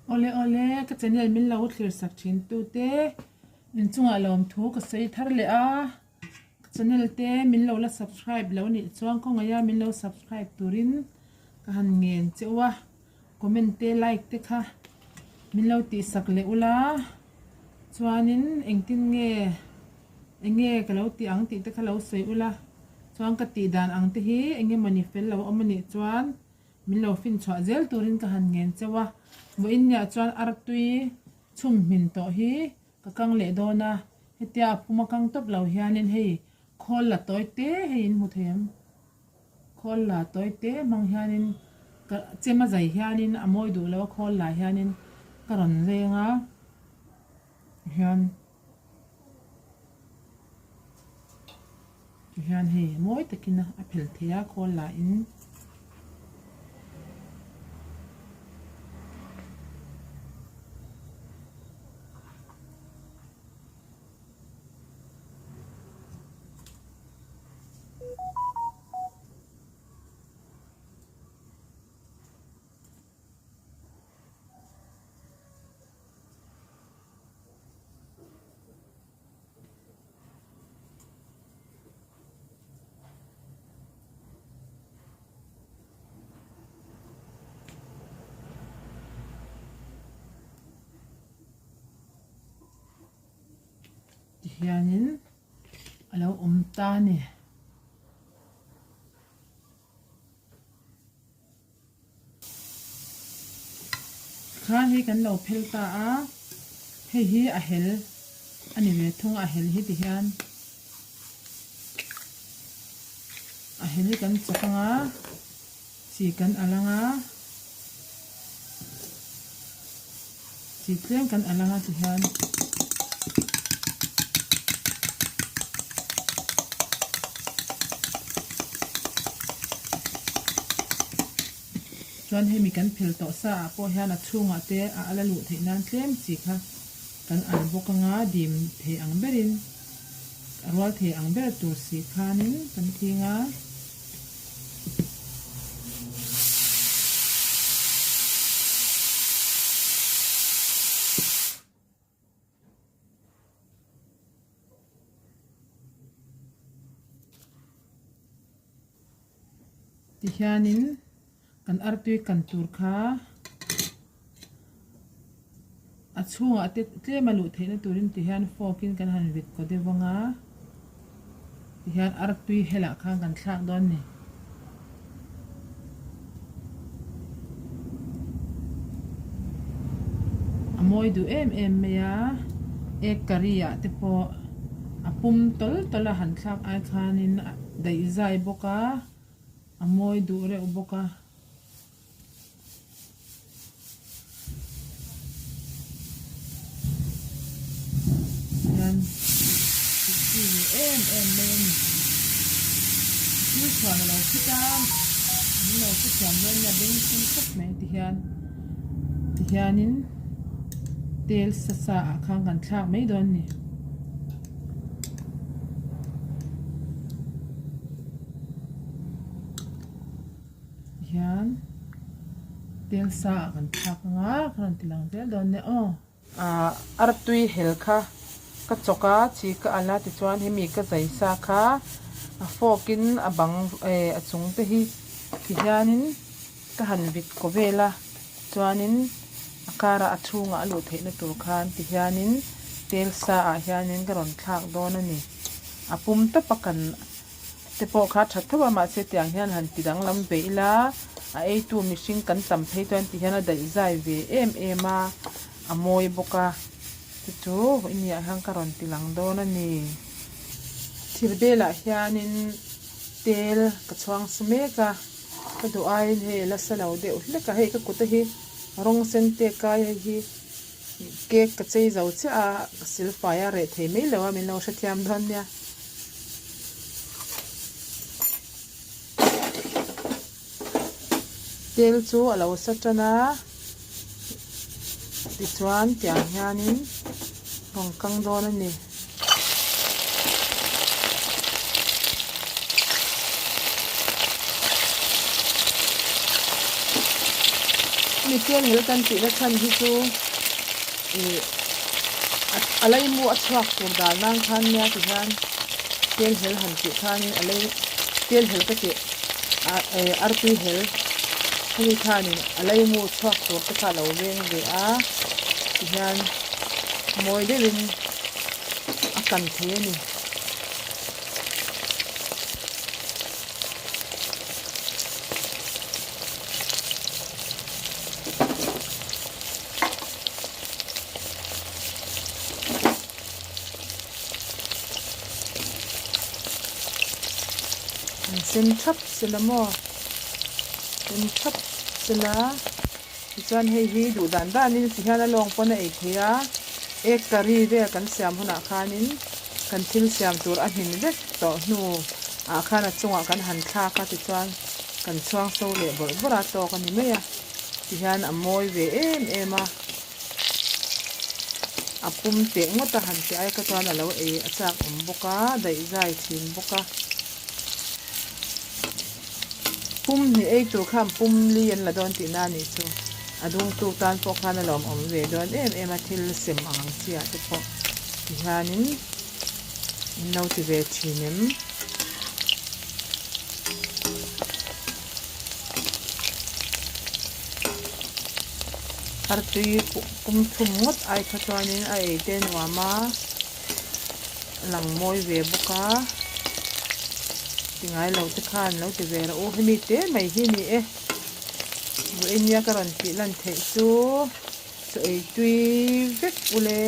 Awle awle ka channel min lo thlir sak thin tu te inchungah lawmthu ka sawi thar leh a ka channel te min lo la subscribe lo nih chuan khawngaih a min lo subscribe turin ka han ngen che u a comment te like te kha min lo tih sak leh ula chuanin engtin nge eng nge ka lo tih ang tih te kha lo sawi ula chuan ka tih dan ang te hi eng emawni fel lo awm anih chuan. Min lo fin chhuah zel turin ka han ngen cheu a, vawiin niah chuan artui chhum hmin tawh hi ka kang leh dawn a, hetia a pum a kang tawp lo hianin hei khawl la tawi te hei in hmu thei em? Khawl la tawi te hmang hianin ka chem a zai hianin a mawi duh lo a khawl la hianin ka rawn leng a hian. Tihian hei mawi takin a phel thei a khawl lah in. Tihianin a lo awm ta a ni. Kha hei kan lo phel ta a, hei hi a hel a ni ve thung a, a hel hi ti hian a hel hi kan chawk ang a, chi kan al ang a, chi tlem kan al ang a ti hian. Chuan hemi kan phel tawh sa ah pawh hian a chhungah te a ala luh theih nan tlem chi kha kan al bawk anga dim thei ang berin a rual thei ang ber tur si khanin kan ting a. Tihianin kan artui kan tur kha a chhungah te tlem a luh theihna turin tihian fork in kan han vit kaw deuh vang a tihian artui helah khan kan thlak dawn a ni. A mawi duh em em mai a egg curry ah te pawh a pum tawl tawl a han thlak ai khanin daih zai bawk a a mawi duh reuh bawk a. Hian tih chi ve em em mai a ni. Thil chhuan a lo phit a, min lo hrethiam dawn nia beng chhung khawp mai ti hian ti hianin tel sa sa ah khan kan thlak mai dawn a ni. Hian tel sa ah kan thlak anga ka rawn ti lang zel dawn nia aw. Ahh artui hel kha ka chawk a chi ka al a tichuan hemi ka zai sa kha a fork in a bang eh a chung te hi ti hianin ka han vit kaw vel a chuanin a karah a chhungah a luh theihna tur khan ti hianin tel sa ah hianin ka rawn thlak dawn a ni a pum tawp a kan te pawh kha tha tho a mahse tiang hian han ti danglam ve ila a eitu mihring kan tam phei chuan ti hian a daih zai ve em em a a mawi bawk a chu chu vawiin hian ka rawn ti lang dawn a ni thir belah hianin tel ka chhuang sa mek a ka duh aiin hei a la sa lo deuh hlek a hei ka kut a hi rawng sen te kai hei hi cake ka chei zo chiah a ka silfai a reh thei mai lo a min lo hrethiam dawn nia. Tel chu a lo sa tan a tichuan tiang hianin rawn kang dawn a ni. Hemi tel hel kan tihna chhan hi chu ih a laimu a chhuak tur dan nan khan nia ti hian tel hel han tih khanin a lei tel hel ka tih ah eh artui hel hemi khanin a laimu chhuak tur te kha a lo veng ve a ti hian mawi deuhin a kan thei a ni. An sen thap sela maw sen thap sela tichuan hei hi duh dan danin ti hian a lawng pawn a ei thei a egg curry vel kan siam hunah khanin kan thil siam tur a hmin vek tawh hnu ah khan a chungah kan han thlak a tichuan kan chhuang so leh bawrh bawrh a tawk a ni mai a tihian a mawi ve em em a a pum teh ngawt a han ti ai kha chuan a lo ei a chak awm bawk a daih zai thin bawk a pum hnih ei tur khan pum li an la dawn tihna a nih chu a dungtu tan pawh khan a lawmawm ve dawn em em a thil sem ang ang chi ah te pawh tihianin in lo ti ve thin em. Artui pum thum ngawt ai kha chuanin a ei te nuam a lang mawi ve bawk a ti ngai lo te khan lo ti ve rawh u hemi te mai hi a ni e vawiin nia ka rawn tih lan theih chu chaw ei tui vek ule.